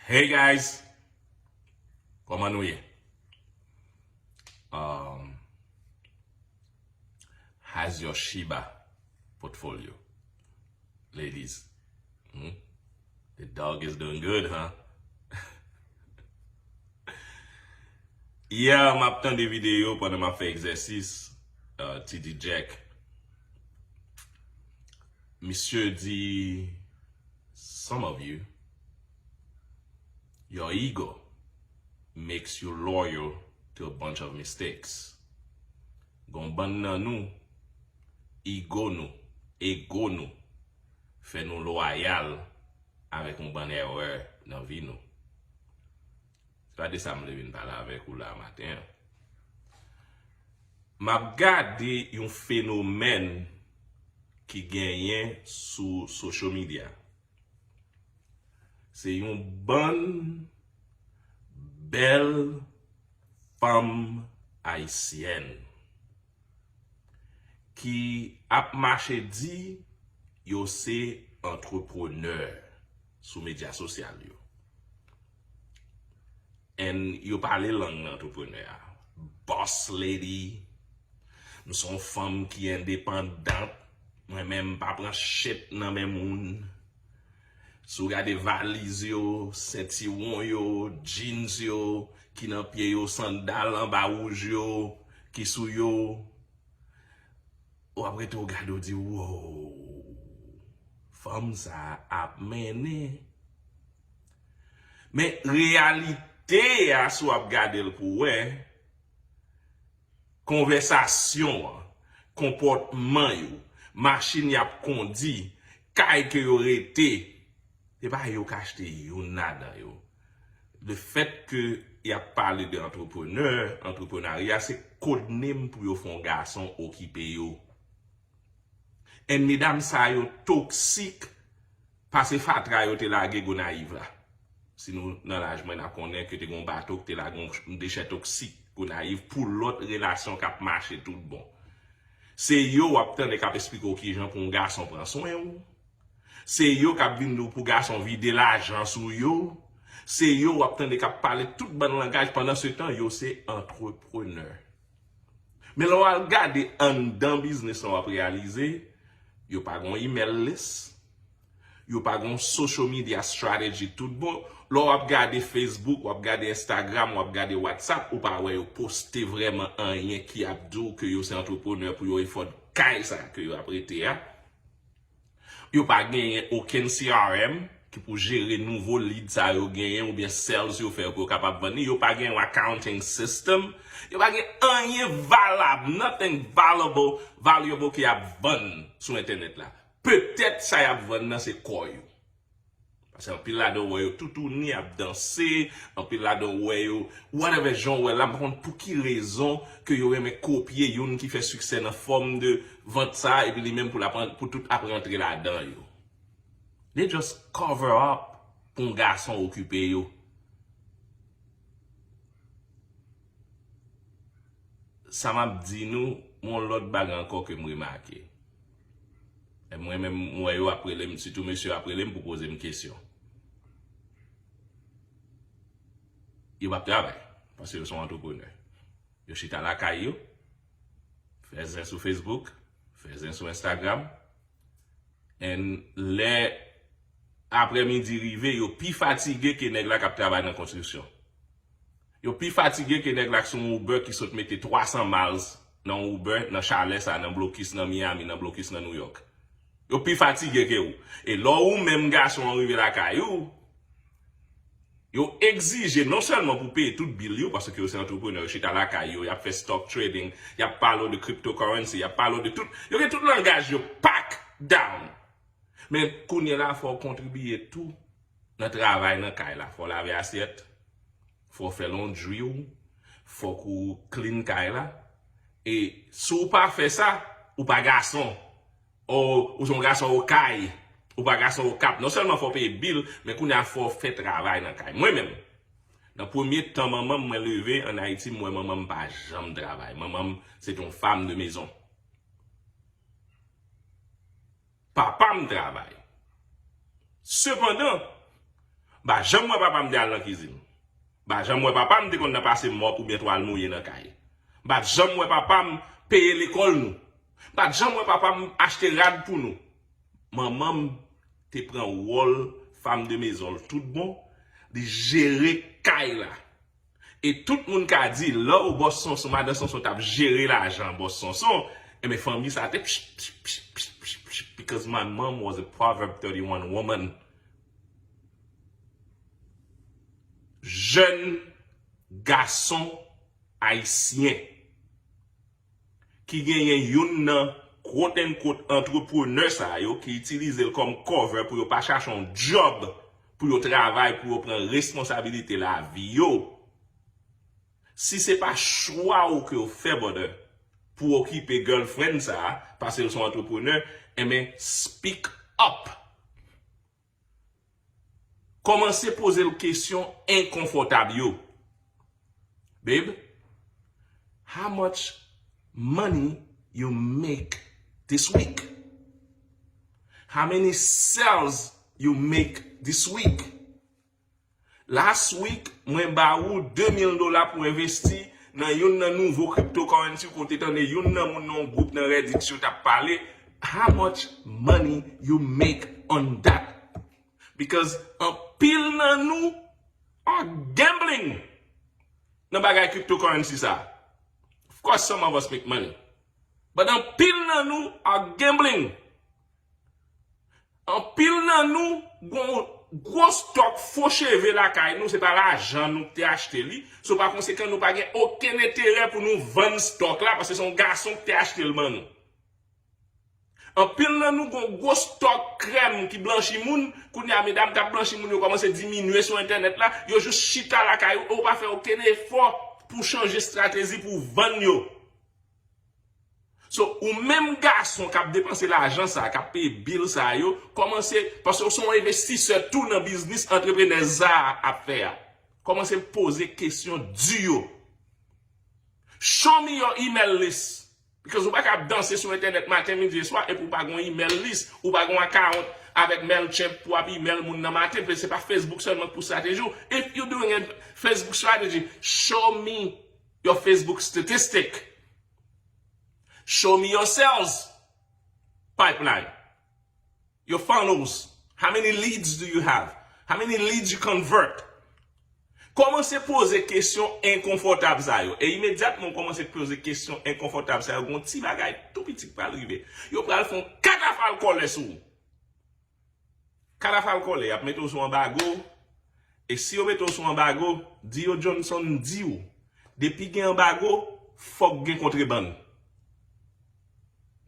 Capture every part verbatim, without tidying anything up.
Hey guys! Kòman nou ye? Um, how's your Shiba portfolio? Ladies, hmm? The dog is doing good, huh? Yeah, m ap tande videyo pandan m ap fè egzèsis. Uh, T D Jack. Misye di, some of you, your ego makes you loyal to a bunch of mistakes. Gon bann nan nou, ego nou, ego nou, fè nou lwayal avèk yon bann erè nan vi nou. Se pa de sa m vle vin pale avèk ou la maten an. M ap gade yon fenomèn ki genyen sou social media. Se yon bann bèl fanm ayisyèn ki ap mache di yo se antreprenè sou medya sosyal yo. And yo pale lang nan antreprenè a. Boss lady. M se yon fanm ki endepandant. Mwen menm m pa pran shit nan men moun. Si w gade valiz yo, sentiwon yo, jeans yo, ki nan pye yo, sandal anba wouj yo, ki sou yo, w ap rete w gade w di, wow, fanm sa a ap mennen. Men reyalite a, si w ap gade l pou w wè, konvèsasyon an, konpòtman yo, machin y ap kondi, kay ke yo rete, se pa yo k achte youn ladan yo. Le fèt ke y ap pale de antreprenè, antreprenarya, se kodnem pou yo fè yon gason okipe yo. And medam sa yo toksik pase fatra yo te lage Gonayiv la. Si nou nan laj mwen, n ap konnen ke te gen yon bato ki te lage yon dechè toksik Gonayiv pou lòt relasyon k ap mache tout bon. Se yo w ap tande k ap esplike w kijan pou yon gason pran swen w. Se yo k ap vin di w pou gason vide lajan sou yo. Se yo w ap tande k ap pale tout bann langaj, pandan se tan, yo se antreprenè. Men lè w al gade anndan biznis lan, w ap reyalize, yo pa gen yon email list, yo pa gen yon social media strategy tout bon. Lè w ap gade Facebook, w ap gade Instagram, w ap gade WhatsApp, ou pa wè yo poste vrèman anyen ki ap di w ke yo se antreprenè pou yo efòd kay sa ke yo ap rete a. Yo pa genyen okenn C R M ki pou jere nouvo lead sa yo genyen oubyen sales yo fè yo pou yo kapab vann li. Yo pa gen yon accounting system. Yo pa gen anyen valab, nothing valuable, valuable ki ap vann sou entènèt la. Petèt sa y ap vann nan se kò yo. Paske anpil ladan w wè yo toutouni ap danse, anpil ladan w wè yo, whatever jan w wè la, m pa konn pou ki rezon ke yo renmen kopye youn ki fè siksè nan fòm de vant sa, epi li menm pou l ap, pou tout ap rantre ladan yo. They just cover up pou yon gason okipe yo. Sa m ap di nou, yon lòt bagay ankò ke m remake. E mwen menm, m wè yo ap rele m, sitou mesye yo ap rele m pou poze m kesyon. Yo p ap travay, paske yo se yon antreprenè. Yo chita lakay yo, fè zen sou Facebook, fè zen sou Instagram, and lè aprèmidi rive, yo pi fatige ke nèg la k ap travay nan konstriksyon. Yo pi fatige ke nèg la k sou yon Uber ki sot mete twa san miles nan yon Uber, nan chalè sa, nan blokis nan Miami, nan blokis nan New York. Yo pi fatige ke ou. E lè ou menm gason an rive lakay ou, yo egzije non sèlman pou peye tout bil yo, paske yo se antreprenè, yo chita lakay yo, y ap fè stock trading, y ap pale w de cryptocurrency, y ap pale w de tout, yo gen tout langaj yo pack down. Men kounye la, fò w kontribiye tou nan travay nan kay la. Fò w lave asyèt, fò w fè londri w, fòk ou clean kay la. E si w pa fè sa, ou pa gason. Ou, ou se yon gason okay. Ou pa gason okap. Non sèlman fò w peye bil, men kounye a fò w fè travay nan kay. Mwen menm, nan premye tan manman m, mwen leve ann Ayiti, m wè manman m pa janm travay. Manman m, se te yon femme de maison. Papa m travay. Sepandan, M pa janm wè papa m te al nan kizin. M pa janm wè papa m te konn nan pase mòp oubyen twal mouye nan kay. M pa t janm wè papa m peye lekòl nou. M pa t janm wè papa m achte rad pou nou. Manman m te pran wòl femme de maison l tout bon, li jere kay la. E tout moun ka di, lè w bòs Sonson, madan Sonson t ap jere lajan bòs Sonson, enben fanmi sa te pch, pch, pch, pch, pch, pch, because my mom was a Proverb thirty-one woman. Jèn gason ayisyen ki genyen youn nan quote unquote antreprenè sa yo ki itilize l kòm cover pou yo pa chache yon djòb pou yo travay, pou yo pran responsabilite lavi yo. Si se pa chwa w ke w fè, brother, pou w okipe girlfriend sa a, paske l se yon antreprenè, enben, speak up. Kòmanse poze l kesyon enkonfòtab yo. Babe, how much money you make this week? How many sales you make this week? Last week, mwen ba ou de mil dola pou envesti nan youn nan nouvo cryptocurrency kote tande youn nan moun nan yon gwoup nan Reddit yo t ap pale. How much money you make on that? Because anpil nan nou are gambling nan bagay cryptocurrency sa. Of course, some of us make money. But anpil nan nou are gambling. Anpil nan nou gon gwo stòk fo cheve lakay nou, se pa lajan nou ki te achte li. So pa konsekan, nou pa gen okenn enterè pou nou vann stòk la, paske se yon gason ki te achte l ban nou. Anpil nan nou gon gwo stòk krèm ki blanchi moun, kounye a medam k ap blanchi moun yo kòmanse diminye sou entènèt la, yo jis chita lakay ou, e ou pa fè okenn efò pou chanje estrateji pou vann yo. So, ou menm gason k ap depanse lajan sa, k ap peye bil sa yo, kòmanse, paske w se yon envestisè tou nan biznis antreprenè sa ap fè a. Kòmanse poze kesyon di yo. Show me your email list. Because ou pa ka ap danse sou entènèt maten, midi e swa, epi ou pa gon email list, ou pa gon account avèk MailChimp pou ap email moun nan maten, paske se pa Facebook sèlman k pou strateji w. If you doing a Facebook strategy, show me your Facebook statistic. Show me your sales pipeline, your funnels. How many leads do you have? How many leads you convert? Kòmanse poze kesyon enkonfòtab sa yo. E imedyatman w kòmanse poze kesyon enkonfòtab sa yo, gon ti bagay tou piti k pral rive. Yo pral fè yon katafal kòlè sou ou. Katafal kòlè, y ap mete w sou anbago. E si yo mete w sou anbago, di yo Johnson di w, depi gen anbago, fòk gen kontrebann.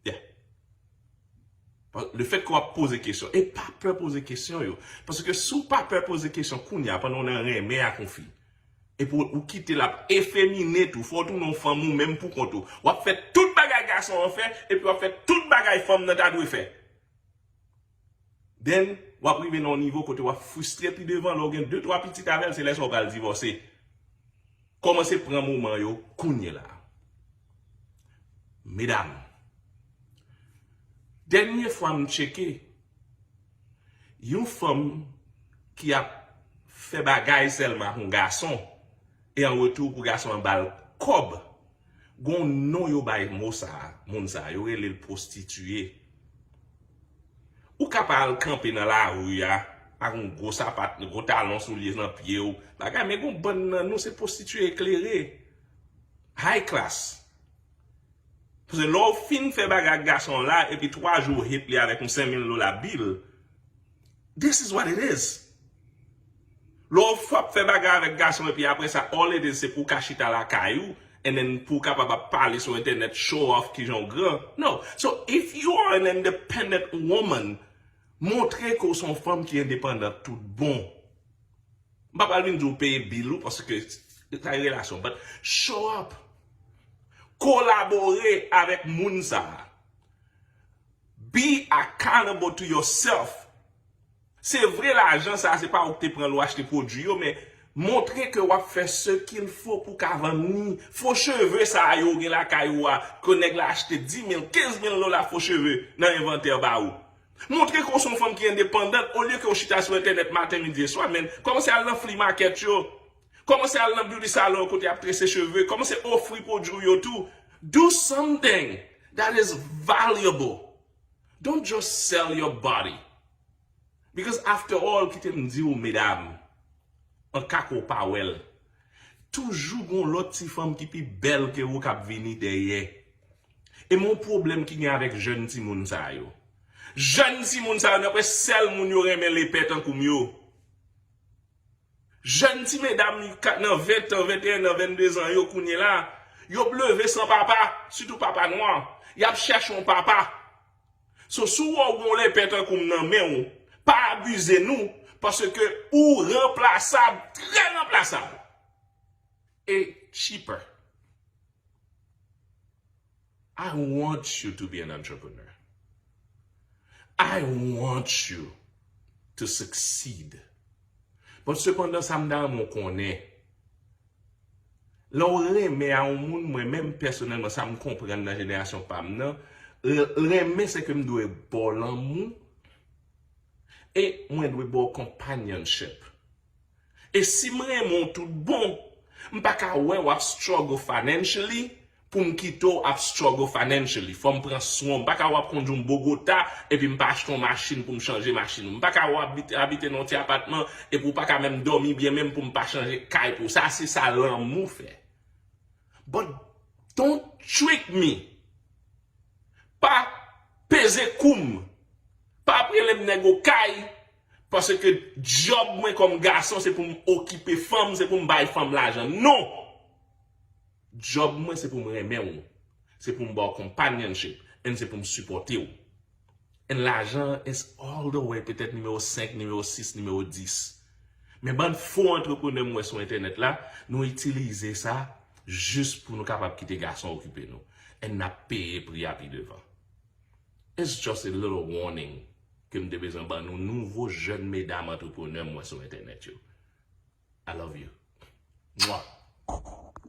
Yeah. Lefètke w ap poze kesyon, e pa pè poze kesyon yo. Paske si w pa pè poze kesyon kounye a, pandan w nan renmen ak yon fi, epi w kite l ap efemine tou, fò w tounen yon fanm ou menm pou kont ou. W ap fè tout bagay gason an fè, epi w ap fè tout bagay fanm nan ta dwe fè. Then, w ap rive nan yon nivo kote w ap fristre pi devan, lè w gen de, twa pitit avè l, se lè sa w pral divòse. Kòmanse pran moman yo kounye la. Medam, dènye fwa m tcheke, yon fanm ki ap fè bagay sèlman ak yon gason, e an retou pou gason an ba l kòb, gon non yo bay mo sa, moun sa, yo rele l pwostitiye. Ou ka pa al kanpe nan lari a ak yon gwo sapat, gwo talon soulye nan pye w, bagay, men gon bann nan nou se pwostitiye eklere, high class. Paske lè w fin fè bagay ak gason an la, epi twa jou w hit li avèk yon senk mil dola bill, this is what it is. Lè w ap fè bagay avèk gason epi apre sa, all it is, se pou w ka chita lakay ou, and then pou w kapab ap pale sou entènèt, show off kijan w gran. No. So, if you are an independent woman, montre ke w se yon fanm ki endepandan tout bon. M pa pral vin di w peye bil ou, paske sa e relasyon, but show up. Kolabore avèk moun sa a. Be accountable to yourself. Se vre, lajan sa a, se pa ou ki te pran l ou achte pwodui yo, men montre ke w ap fè ce qu'il faut pou w ka vann li. Fo cheve sa a yo w gen lakay ou a, ke nèg la achte dis mil, kenz mil dola fo cheve nan envantè ba ou. Montre ke w se yon fanm ki endepandant olye ke w chita sou entènèt maten, midi e swa, men. Kòmanse al nan flea market yo. Kòmanse al nan beauty salon yo kote y ap trese cheve. Kòmanse ofri pwodui w yo tou. Do something that is valuable. Don't just sell your body. Because after all, kite m di w, medam, an ka ke w pa wè l, toujou gon lòt ti fanm ki pi bèl ke ou k ap vini dèyè. E m gon pwoblèm ki gen avèk jèn timoun sa yo. Jèn timoun sa yo, nan prèske sèl moun yo renmen lepè tankou m yo. Jèn ti medam nan ven tan, venteyen an, vennde zan yo kounye la, yo leve san papa, sitou papa nwa. Y ap chèche yon papa. So, si w wè w gen yon lepè tankou m nan men w, pa abize nou, paske ou ranplasab, trè ranplasab. E cheaper. I want you to be an entrepreneur. I want you to succeed. But sepandan, sa m ta renmen w konnen, lè w renmen a yon moun, mwen menm pèsonèlman, sa m konprann nan jenerasyon pa m nan, l- renmen se ke m dwe ba w lanmou e mwen dwe ba w companionship. E si m renmen w tout bon, m pa ka wè w ap struggle financially pou m kite w ap struggle financially. Fò m pran swen w. M pa ka wè w ap kondui yon Bogota epi m pa achte yon machin pou m chanje machin ou. M pa ka wè w ap abite, abite nan yon ti apatman epi w pa ka menm dòmi byen menm pou m pa chanje kay pou w. Sa se sa lanmou fè. But don't trick me. Pa peze kou m. Pa ap rele m nèg okay, paske djòb mwen kòm gason se pou m okipe fanm, se pou m bay fanm lajan. Non! Djòb mwen se pou m renmen w. Se pou m ba w companionship. And se pou m sipòte w. And lajan is all the way, petèt nimewo senk, nimewo sis, nimewo dis. Men bann fo antreprenè m wè sou entènèt la, nou itilize sa jis pou nou kapab kite gason okipe nou. And n ap peye pri a pi devan. It's just a little warning ke m te bezwen ban nou nouvo jèn medam antreprenè m wè sou entènèt yo. I love you. Mwa.